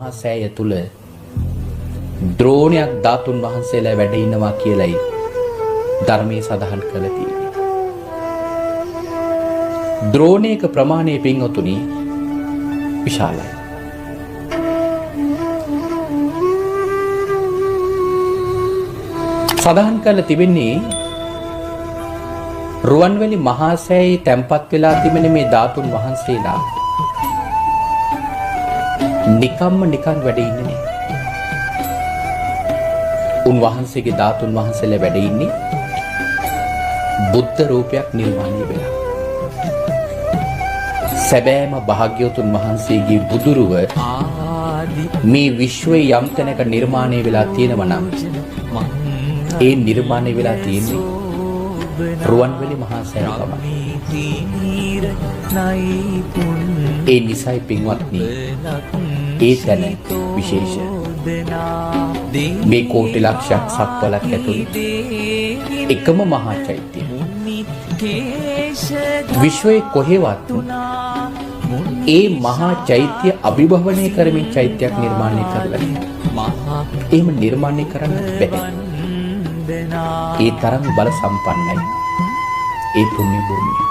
මහා සෑය තුල ද්‍රෝණයක් ධාතුන් වහන්සේලා වැඩ ඉන්නවා කියලයි ධර්මයේ සඳහන් කරලා තියෙන්නේ. ද්‍රෝණයක ප්‍රමාණය පින්වතුනි විශාලයි. සඳහන් කරලා තිබෙන්නේ රුවන්වැලි මහා සෑයේ තැන්පත් වෙලා තිබෙන මේ ධාතුන් වහන්සේලා නිකම්ම නිකන් වැඩ ඉන්නේ නෑ. උන්වහන්සේගේ ධාතුන් වහන්සේලා වැඩ ඉන්නේ බුද්ධ රූපයක් නිර්මාණය වෙලා. සැබෑම භාග්‍යවතුන් වහන්සේගේ බුදුරුව මේ විශ්වයේ යම් තැනක නිර්මාණය වෙලා තියෙනවා නම් ඒ නිර්මාණය වෙලා තියෙන්නේ රුවන්වැලි මහා සෑය පමණයි. ඒ නිසයි පින්වත්නි ඒ තැන විශේෂ. මේ කෝටි ලක්ෂයක් සක්වලක් ඇතුළේ එකම මහා චෛත්‍යය. විශ්වයේ කොහෙවත් ඒ මහා චෛත්‍ය අභිභවනය කරමින් චෛත්‍යයක් නිර්මාණය කරලා නෑ. එහෙම නිර්මාණය කරන්න බැහැ. ඒ තරම් බල සම්පන්නයි ඒ පුණ්‍ය භූමිය.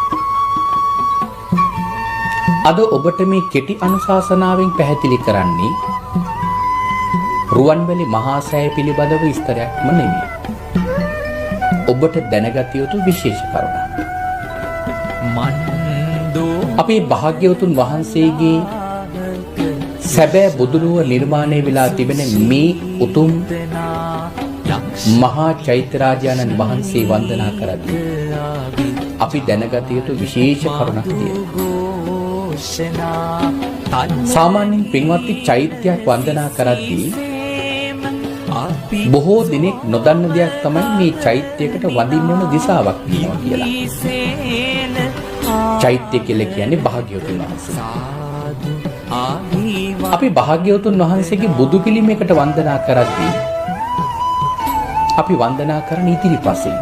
අද ඔබට මේ කෙටි අනුශාසනාවෙන් පැහැදිලි කරන්නේ රුවන්වැලි මහා සෑය පිළිබඳව විස්තරයක්ම නෙමෙයි. ඔබට දැනගත යුතු විශේෂ කරුණක්. අපේ භාග්‍යවතුන් වහන්සේගේ සැබෑ බුදුරුව නිර්මාණය වෙලා තිබෙන මේ උතුම් මහා චෛත්‍ය රාජානන් වහන්සේ වන්දනා කරද්දී අපි දැනගත යුතු විශේෂ කරුණක් තියෙනවා. සාමාන්‍යයෙන් පින්වත්නි චෛත්‍යයක් වන්දනා කරද්දී බොහෝ දෙනෙක් නොදන්න දෙයක් තමයි මේ චෛත්‍යයකට වඳින්න ඕන දිශාවක් තියෙනවා කියලා. චෛත්‍ය කියලා කියන්නේ භාග්‍යවතුන් වහන්සේ. අපි භාග්‍යවතුන් වහන්සේගේ බුදු පිළිමයකට වන්දනා කරද්දී අපි වන්දනා කරන ඉදිරිපසින්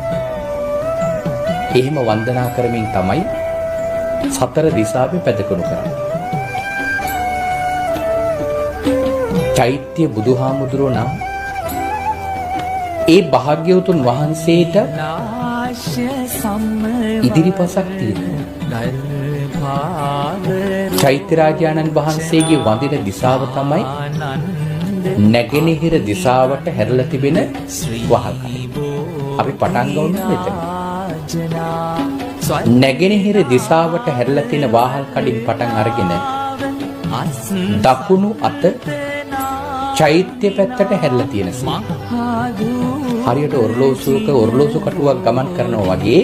එහෙම වන්දනා කරමින් තමයි සතර දිශාවේ පැදකුණු කරන්නේ. චෛත්‍ය බුදුහාමුදුරුවෝ නම් ඒ භාග්‍යවතුන් වහන්සේට ඉදිරිපසක් තියෙනවා. චෛත්‍ය රාජානන් වහන්සේගේ වඳින දිශාව තමයි නැගෙනහිර දිශාවට හැරලා තිබෙන වහල් කඩ. අපි පටන් ගමු මෙතන. නැගෙනහිර දිශාවට හැරලා තියෙන වාහල් කඩින් පටන් අරගෙන දකුණු අත චෛත්‍ය පැත්තට හැරලා තියෙන සේ. හරියට ඔරලෝසුවක ඔරලෝසු කටුවක් ගමන් කරනවා වගේ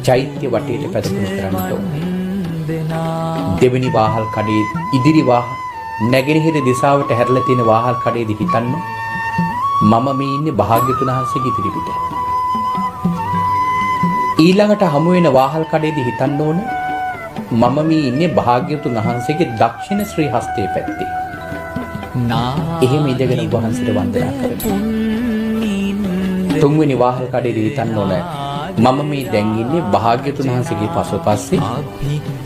චෛත්‍ය වටේට පැදකුණු කරන්නට ඕනේ. දෙවෙනි වාහල් කඩේ ඉදිරි වාහල් නැගෙනහිර දිශාවට හැරලා තියෙන වාහල් කඩේදී හිතන්න මම මේ ඉන්නේ භාග්‍යතුන් වහන්සේගේ ඉදිරිපිට. ඊළඟට හමු වෙන වාහල් කඩේදී හිතන්න ඕන මම මේ ඉන්නේ භාග්‍යතුන් වහන්සේගේ දක්ෂිණ ශ්‍රී හස්තයේ පැත්තේ. එහෙම ඉඳගෙන ඔබ වහන්සේට වන්දනා කරනවා. තුන්වෙනි වාහල් කඩේදී හිතන්න ඕන මම මේ දැන් ඉන්නේ භාග්‍යතුන් වහන්සේගේ පසුපස්සේ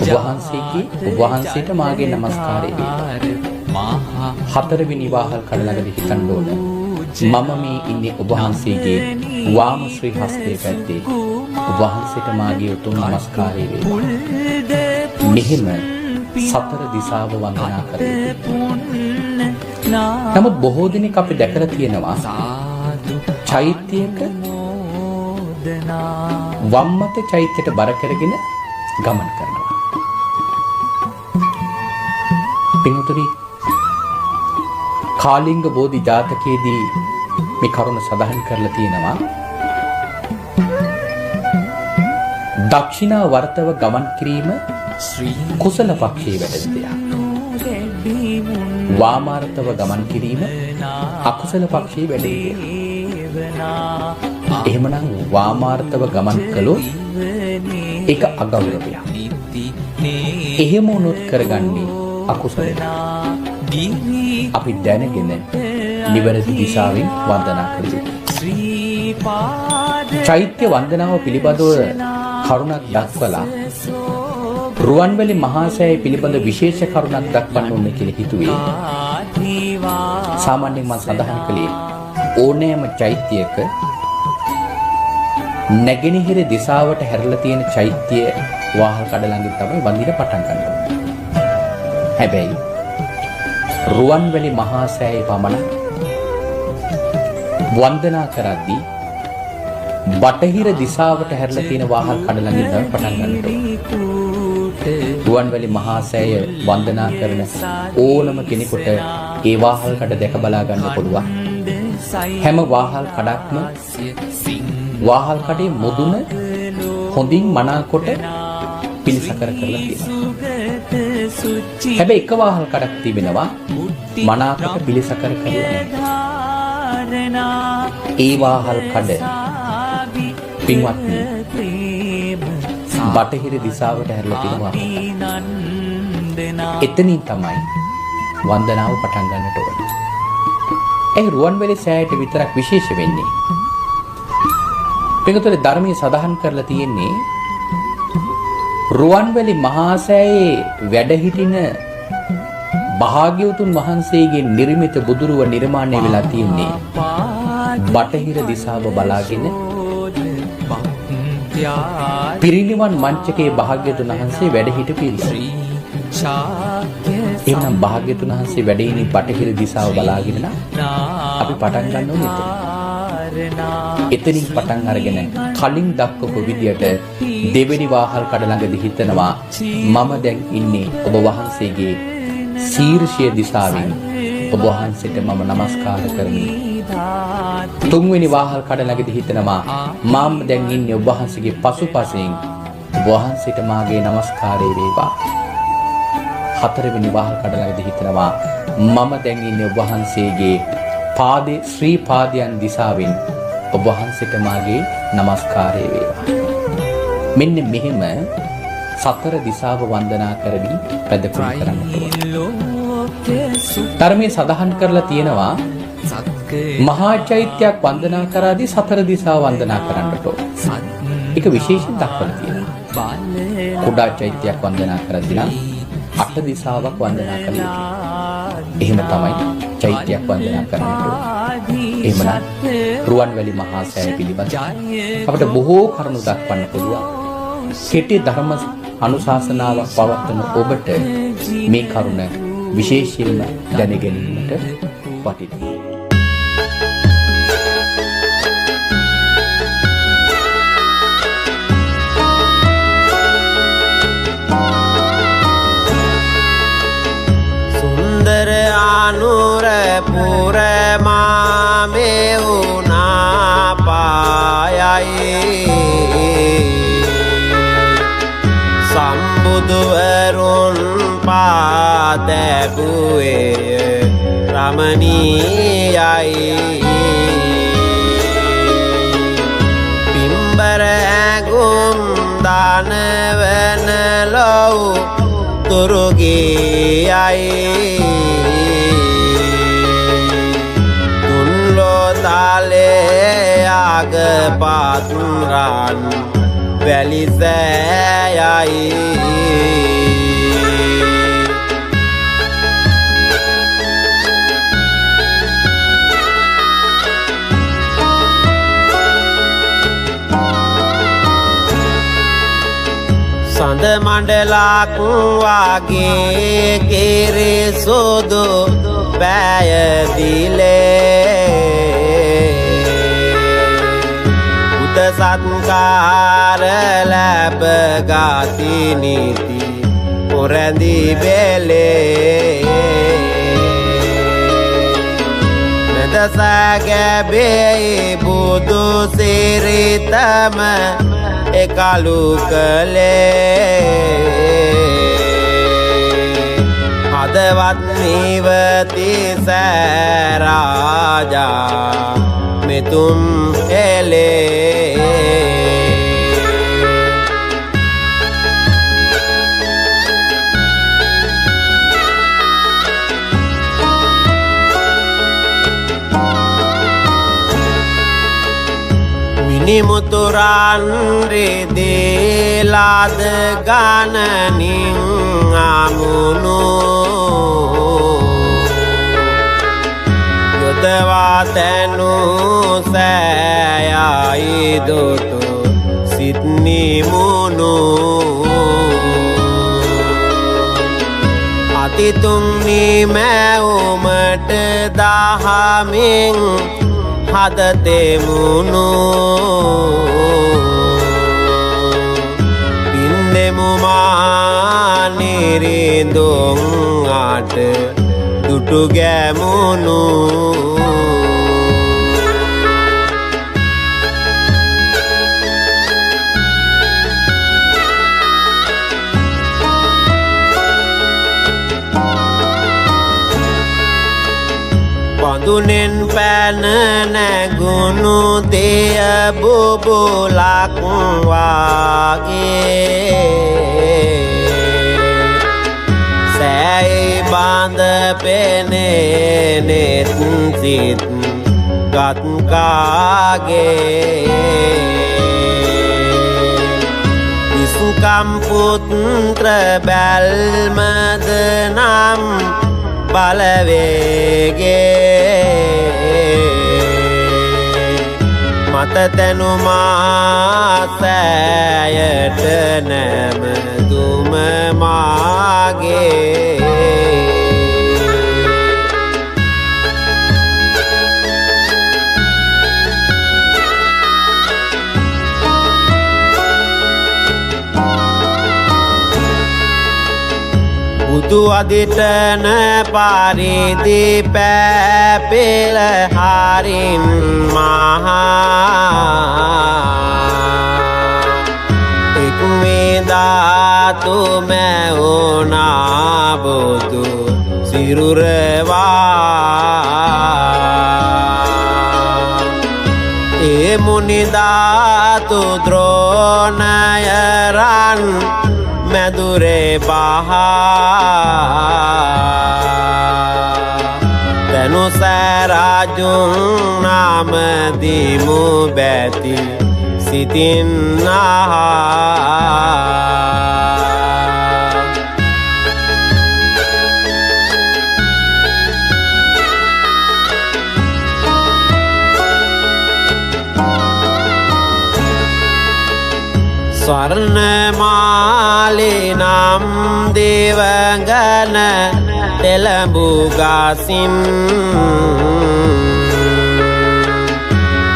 ඔබ වහන්සේගේ ඔබ වහන්සේට මාගේ নমස්කාරය වේවා. හතරවෙනි වාහල් කඩ ළඟදී හිතන්න ඕන මම මේ ඉන්නේ ඔබ වහන්සේගේ වාම ශ්‍රී හස්තයේ පැත්තේ. ඔබ වහන්සේට මාගේ උතුම් නමස්කාරය වේවා. මෙහෙම සතර දිශාව වන්දනා කරේ. නමුත් බොහෝ දෙනෙක් අපි දැකලා තියෙනවා චෛත්‍යයක වම් අත චෛත්‍යයට බර කරගෙන ගමන් කරනවා. පින්වතුනි, කාලිංග බෝධි ජාතකයේදී මේ කරුණ සඳහන් කරලා තියෙනවා. දක්ෂිණා වර්තව ගමන් කිරීම කුසල පක්ෂයේ වැඩෙන දෙයක්. වාමාර්ථව ගමන් කිරීම අකුසල පක්ෂයේ වැඩෙන දෙයක්. එහෙමනම් වාමාර්ථව ගමන් කළොත් ඒක අගෞරවයක්. එහෙම වුණොත් කරගන්නේ අකුසලයක්. අපි දැනගෙන නිවැරදි දිශාවෙන් වන්දනා කළ යුතුයි. චෛත්‍ය වන්දනාව පිළිබඳව කරුණක් දක්වලා රුවන්වැලි මහා සෑය පිළිබඳ විශේෂ කරුණක් දක්වන්න ඕනේ කියලා හිතුවේ. සාමාන්‍යයෙන් මම සඳහන් කළේ ඕනෑම චෛත්‍යයක නැගෙනහිර දිශාවට හැරලා තියෙන චෛත්‍ය වාහල් කඩ ළඟින් තමයි වඳින පටන් ගන්න ඕනේ. හැබැයි රුවන්වැලි මහා සෑය පමණ වන්දනා කරද්දී බටහිර දිශාවට හැරලා තියෙන වාහල් කඩ ළඟින් තමයි පටන් ගන්නට ඕනේ. රුවන්වැලි මහා සෑය වන්දනා කරන ඕනම කෙනෙකුට ඒ වාහල් කඩ දැක බලා ගන්න පුළුවන්. හැම වාහල් කඩක්ම වාහල් කඩේ මුදුන හොඳින් මනාකොට පිළිසකර කරලා තියෙනවා. හැබැයි එක වාහල් කඩක් තිබෙනවා මනාකොට පිළිසකර කරලා නැහැ. ඒ වාහල් කඩ පින්වත්නි බටහිර දිශාවට හැරලා තියෙන වාහල් කඩ. එතනින් තමයි වන්දනාව පටන් ගන්නට ඕනේ. ඒ රුවන්වැලි සෑයට විතරක් විශේෂ වෙන්නේ. පින්වතුනි, ධර්මයේ සඳහන් කරලා තියෙන්නේ රුවන්වැලි මහා සෑයේ වැඩ සිටින භාග්‍යවතුන් වහන්සේගේ නිර්මිත බුදුරුව නිර්මාණය වෙලා තියෙන්නේ බටහිර දිශාව බලාගෙන පිරිනිවන් මංචකයේ භාග්‍යවතුන් වහන්සේ වැඩ හිටපු ඉරියව්ව. එහෙනම් භාග්‍යවතුන් වහන්සේ වැඩ ඉන්නේ බටහිර දිශාව බලාගෙන නම් අපි පටන් ගන්න ඕනේ එතන. එතනින් පටන් අරගෙන කලින් දක්වපු විදියට දෙවෙනි වාහල් කඩ ළඟදී හිතනවා මම දැන් ඉන්නේ ඔබ වහන්සේගේ ශීර්ෂය දිශාවෙන්, ඔබ වහන්සේට මම නමස්කාර කරමි. තුන්වෙනි වාහල් කඩ ළඟදී හිතනවා මම දැන් ඉන්නේ ඔබ වහන්සේගේ පසුපසෙන්, ඔබ වහන්සේට මාගේ නමස්කාරය වේවා. හතරවෙනි වාහල් කඩ ළඟදී හිතනවා මම දැන් ඉන්නේ ඔබ වහන්සේගේ පාදේ ශ්‍රී පාදයන් දිශාවෙන්, ඔබ වහන්සේට මාගේ නමස්කාරය වේවා. මෙන්න මෙහෙම සතර දිශාව වන්දනා කරමින් පැදකුණු කරන්නට ඕන. ධර්මයේ සඳහන් කරලා තියෙනවා මහා චෛත්‍යයක් වන්දනා කරාදී සතර දිශාව වන්දනා කරන්නට ඕන. ඒක විශේෂයෙන් දක්වලා තියෙනවා. කුඩා චෛත්‍යයක් වන්දනා කරද්දී නම් අට දිශාවක් වන්දනා කළ යුතුයි. එහෙම තමයි චෛත්‍යයක් වන්දනා කරන්නට ඕන. එහෙමනම් රුවන්වැලි මහා සෑය පිළිබඳ අපිට බොහෝ කරුණු දක්වන්න පුළුවන්. කෙටි ධර්ම අනුශාසනාවක් පවත්වන ඔබට මේ කරුණ විශේෂයෙන්ම දැන ගැනීමට වටිනවා. සුන්දර අනුර පුර මාමේ වුණා පායයි සම්බුදුවරුන් පාතැබුවේ රමණීයයි පිම්බර ඇඟුම් දානවන ලොව් තුරුගියයි තුන්ලෝ තාලේ අග පාතුරන් වැලිසෑයයි. සඳ මණ්ඩලක් වාගේ කිරි සුදු පෑයදිලේ උත සත්කාර ලැබ ගාති නීති පොරැඳි බෙලේ මැද සැගැබේ බුදු සිරිතම එකලු කළේ හදවත් නිවති සෑරාජා මෙතුම් එලේ. මිනිමුතුරන් රිදීලාද ගණනින් අමුණු තැනු සෑයයි දොටු සිත් නිමුණු අතිතුම් නිමැවුමට දහමින් හද තෙමුණු පින්දෙමු මා නිරිඳුන් අට දුටු ගැමුණු බඳුනෙන් පැන නැගුණු දෙය බුබුලක් වාගේ සෑයි බඳ පෙනේ නෙත් සිත් ගත් කාගේ විසුකම් පුත්‍ර බැල්මද නම් බලවේගේ මත තැනුමා සෑයට නැමදුම මාගේ බුදු අදිටන පරිදි පෑපෙළ හරින් මහා එක් වේදාතු මැවුනා බුදු සිරුරවා ඒ මුනිදාතු ද්‍රෝණය රන් මැදුරේ පහා තනු සෑරාජුන් නාම දිමු බැති සිතින් අහා ස්වර්ණමාලි නම් දේවගන තෙලඹු ගසින්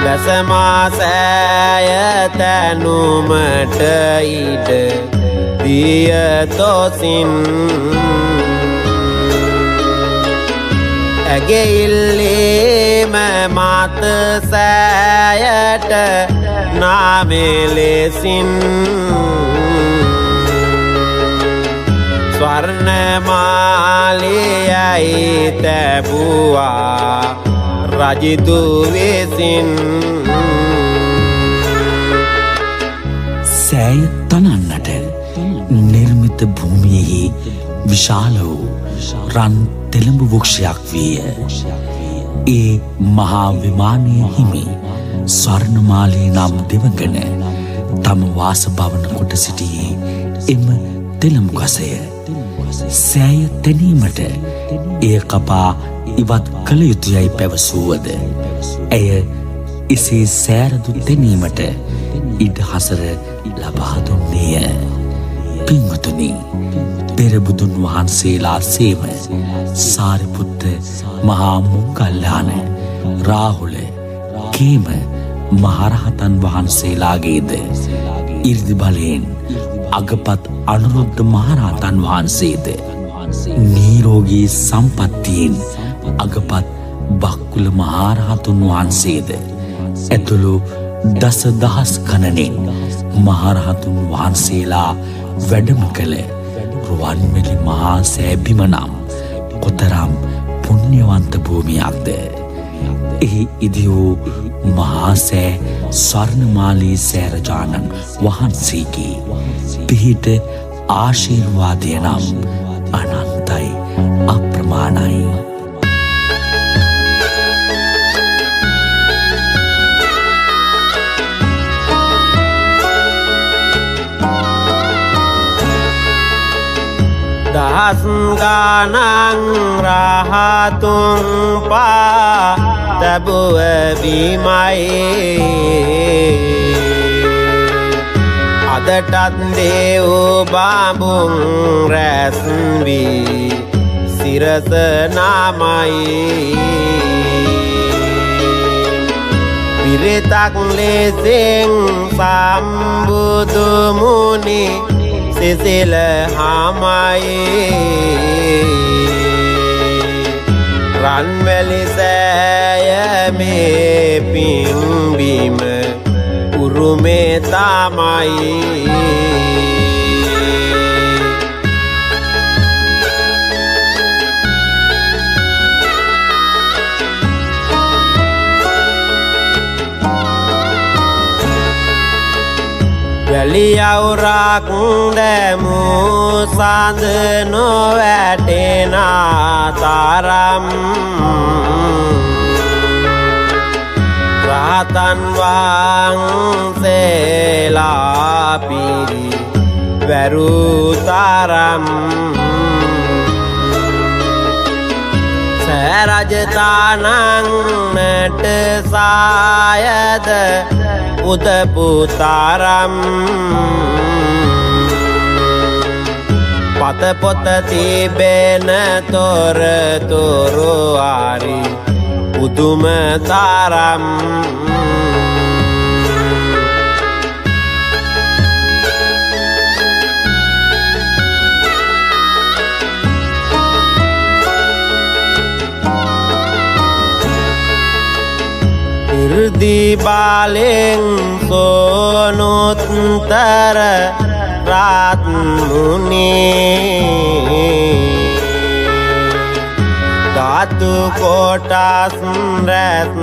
දසමා සෑය තැනුමට ඉඩ දිය තොසින් ඇගේ ඉල්ලීම මත සෑයට නාමේ ලෙසින් ස්වර්ණමාලියයි තැබුවා රජිතු විසින්. සෑය තනන්නට නිර්මිත භූමියෙහි විශාල වූ රන් තෙලඹු වෘක්ෂයක් විය. ඒ මහා විමානය හිමි ස්වර්ණමාලී නම් දෙවඟන තම වාසභවන කොට සිටියේ එම තෙලඹු ගසය. සෑය තැනීමට එය කපා ඉවත් කළ යුතුයයි පැවසුවද ඇය එසේ සෑරදු තැනීමට ඉඩහසර ලබා දුන්නේය. පින්වතුනි, පෙර බුදුන් වහන්සේලා සේම සාරිපුත්ත මහා මොග්ගල්ලාන, රාහුල, කේම මහරහතන් වහන්සේලාගේද ඉර්ධි බලයෙන් අගපත් අනුරුද්ධ මහරහතන් වහන්සේද නිරෝගී සම්පත්තියෙන් අගපත් බක්කුල මහරහතුන් වහන්සේද ඇතුළු දස දහස් ගණනින් මහරහතුන් වහන්සේලා වැඩම කළ රුවන්වැලි මහා සෑ බිම නම් කොතරම් පුණ්‍යවන්ත භූමියක්ද. එහි ඉදි වූ මහා සෑ ස්වර්ණමාලී සෑරජානන් වහන්සේගේ පිහිට ආශිර්වාදය නම් අනන්තයි අප්‍රමාණයි. දහස් ගානන් රහතුන් පා තැබුව බිමයි. අදටත් දේව් බඹුන් රැස් වී සිරස නාමයි. පිරිතක් ලෙසින් සම්බුදු මුනි සිසිල හාමයි. රන්වැලි සෑය මේ පින්බිම උරුමේ තමයි. වැලි අවුරක් දැමූ සඳ නොවැටෙන තරම් රහතන් වහන්සේලා පිරි වැරු තරම් සැරජතානන්නට සායද උදපු තරම් පත පොත තිබෙන තොරතුරු හරි පුදුම තරම්. ඉර්දි බාලෙන් සෝනුත්තර රාත් මුනි ධාතු කොටස් රැස්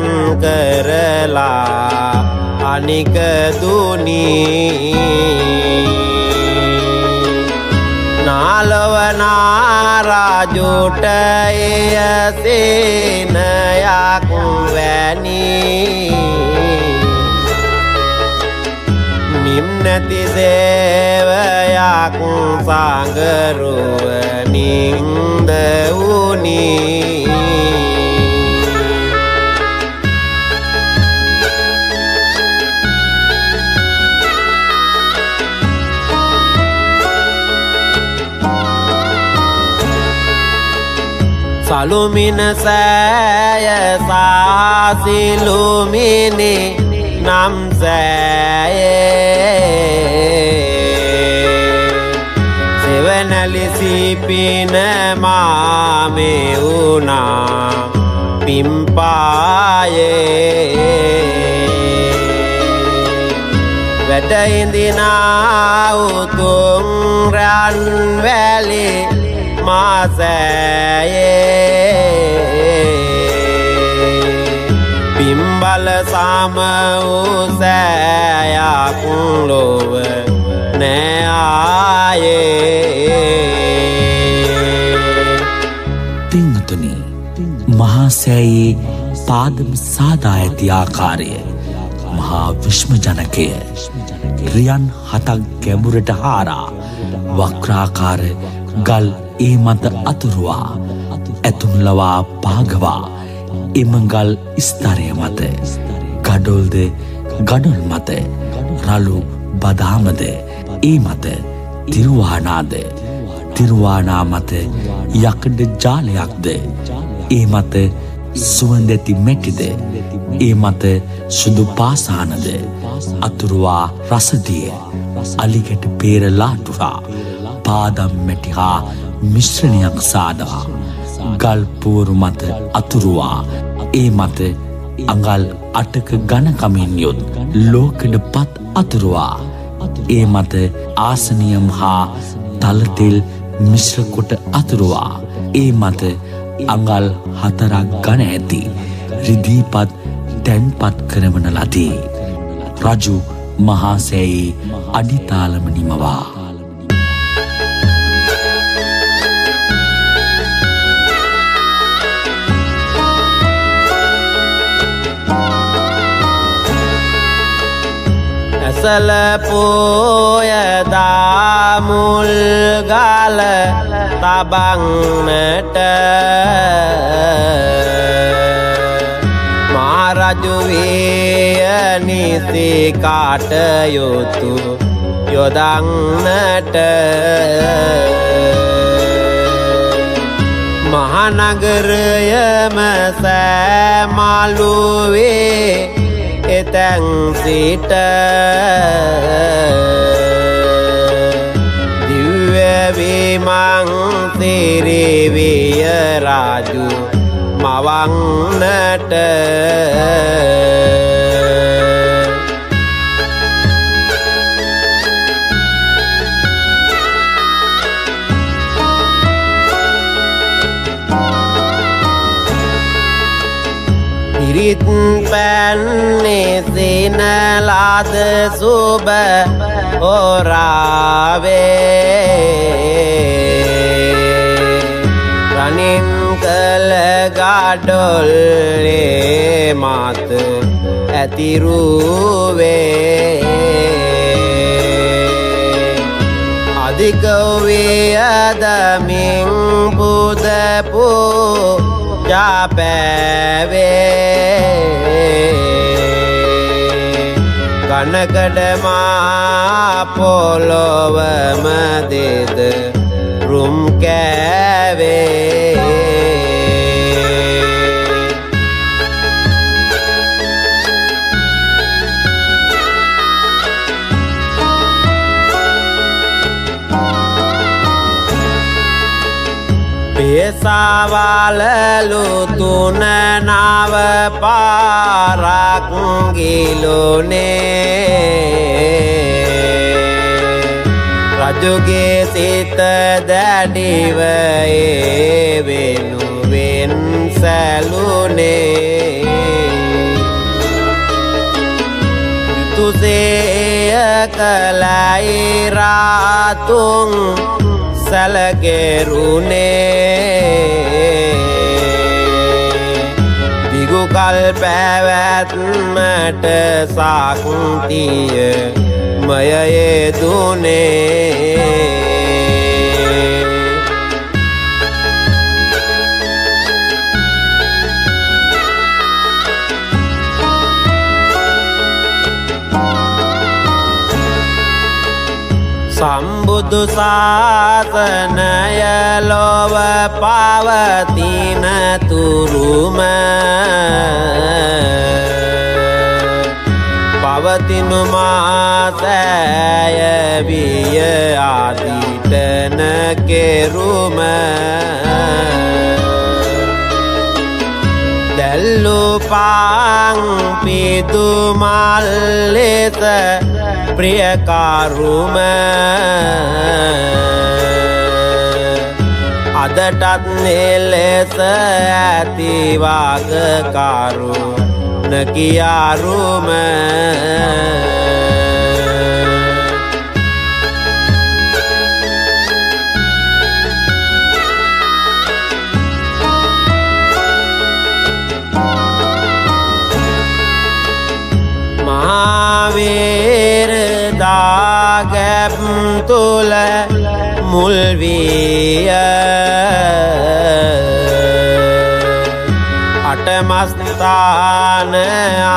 කරලා අනික දුනි. නාලව නාරාජුට එය සේනයක් වැනි නිම් නැති සේවයක් සඟරුව නින්ද වුනි. සලුමින සෑය සාසිලුමිනි නම් සෑයේ සෙවණැලි සිපින මාමේ වුණා පිම්පායේ. වැඩ ඉඳිනා උතුම් රන් වැලි මාසෑයේ පිම්බල සම වූ සෑයක් ලොව නෑ ආයේ. පින්වතුනි, මහා සෑයේ පාදම සාදා ඇති ආකාරය මහා විශ්ම ජනකය රියන් 7ක් ගැඹුරට හාරා වක්‍රාකාර ගල් ඒ මත අතුරුවා ඇතුන් ලවා පාගවා එම ගල් ස්තරය මත ගඩොල්ද ගඩොල් මත රළු බදාමද ඒ මත තිරුවානාද තිරුවානා මත යකඩ ජාලයක්ද ඒ මත සුවඳ ඇති මැටිද ඒ මත සුදු පාසානද අතුරුවා රසදිය අලිගැට පේර ලාටුරා පාදම් මැටි හා මිශ්‍රණයක් සාදවා ගල් පුවරු මත අතුරුවා ඒ මත අඟල් 8ක ඝනකමින් යුත් ලෝකඩ පත් අතුරුවා ඒ මත ආසනියම් හා තලතෙල් මිශ්‍ර කොට අතුරුවා ඒ මත අඟල් 4ක් ඝන ඇති රිදීපත් තැන්පත් කරවන ලදී. රජු මහා සෑයේ අඩිතාලම නිමවා ඇස ඇසල පෝය දාමුල් ගල තබන්නට මහරජු විය නිසි කටයුතු යොදන්නට මහනගරයම සෑමලුවේ එතැන් සිට දිව්‍ය විමං සිරිවිය රාජු මවන්නට පිරිත් පැන්නේ සිනලාද සුබ හොරාවේ රනින් කළ ගඩොල්ලේ මත ඇතිරුවේ අධික වියදමින් පුද පූජා පෑවේ කනකඩ මා පොළොවම දෙද රුම් කෑවේ පේසාවලලු තුන නව පාරක් ගිලුනේ රජුගේ සිත දැඩිව ඒ වෙනුවෙන් සැලුනේ යුතුසේය කළයි රාතුන් සැලකෙරුණේ දිගු කල් පැවැත්මට සාක්තිය මය යෙදුනේ සම්බුදු ශාසනය ලොව පවතින තුරුම පවතිනු මාසෑය විය ආදිටන කෙරුම දැල්ලු පාන් පිදු මල් ලෙස ප්‍රියකරුම අදටත් එලෙස ඇති වාගකරු නකියාරුම මහාවීර දාගැබ් තුල මුල් විය අටමස්ථාන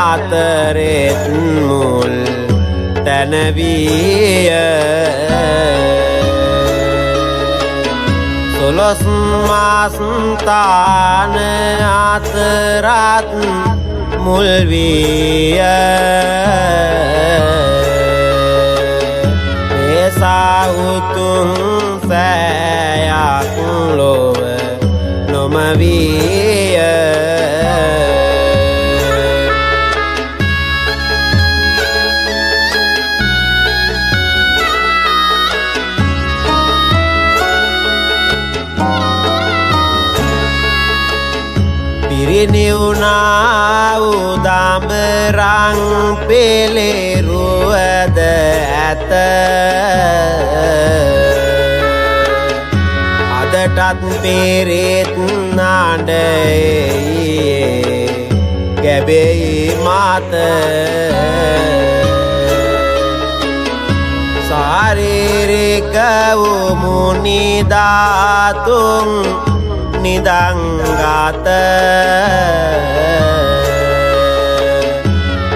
අතරෙත් මුල් තැන විය සොළොස් මස්ථාන අතරත් මුල් විය ඒසා උතුම් සෑයක් ලොව නොම විය පිරිනිවුණා වූ දඹරං පිළිරුවද ඇත අදටත් පිරිත් නාඩයේ ගැබෙයි මත. ශාරීරික වූ මුනි ධාතුන් නිදංගත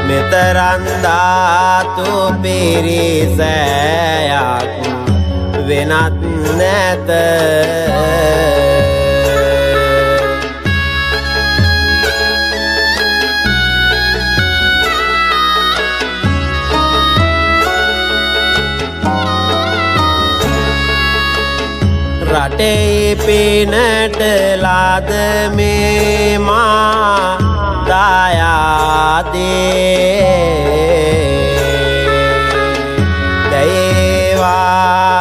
මෙතරම් ධාතු පිරිසයක් වෙනත් නැත. රටේ පිනට ලද මේ මා දායාදේ දයේවා.